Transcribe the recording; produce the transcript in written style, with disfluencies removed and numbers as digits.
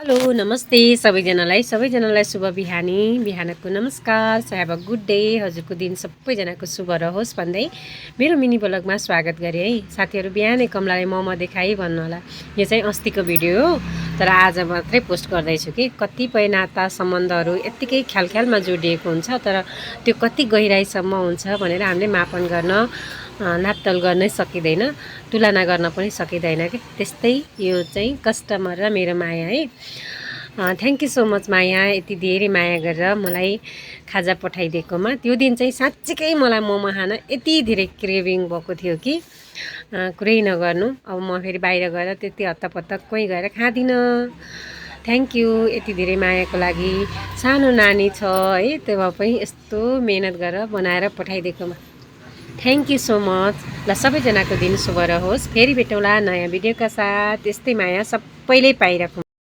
Hello नमस्ते सबैजनालाई शुभ बिहानको नमस्कार सहाब गुड डे हजुरको दिन सबैजनाको शुभ रहोस् भन्दै मेरो मिनी ब्लगमा स्वागत गरे है साथीहरु। बिहानै कमलाले मोमो देखाइ भन्नु होला। यो चाहिँ अस्तिको भिडियो हो, तर आज मात्रै पोस्ट गर्दैछु कि कतिपय नाता सम्बन्धहरू यतिकै ख्यालख्यालमा जोडिएको हुन्छ, तर त्यो कति गहिराइसम्म हुन्छ भनेर हामीले मापन गर्न नापतोल गर्नै सकिँदैन, तुलना गर्न पनि सकिँदैन कि। त्यस्तै यो चाहिँ कस्टमर र मेरो माया है। थ्याङ्क यू सो मच माया, यति धेरै माया गरेर मलाई खाजा पठाइदिएकोमा। त्यो दिन चाहिँ साँच्चीकै मलाई मोमो खान यति धेरै क्रेभिङ भएको थियो कि कुरै नगर्नु। अब म फेरि बाहिर गएर त्यति हत्तपत्त कोही गएर खाँदिनँ। थ्याङ्क यू यति धेरै मायाको लागि। सानो नानी छ है, त्यो पनि यस्तो मेहनत गरेर बनाएर पठाइदिएकोमा थ्याङ्क यू सो मच। ल सबैजनाको दिन शुभ रहोस्। फेरि भेटौँला नयाँ भिडियोका साथ। यस्तै माया सबैले पाइराखौँ।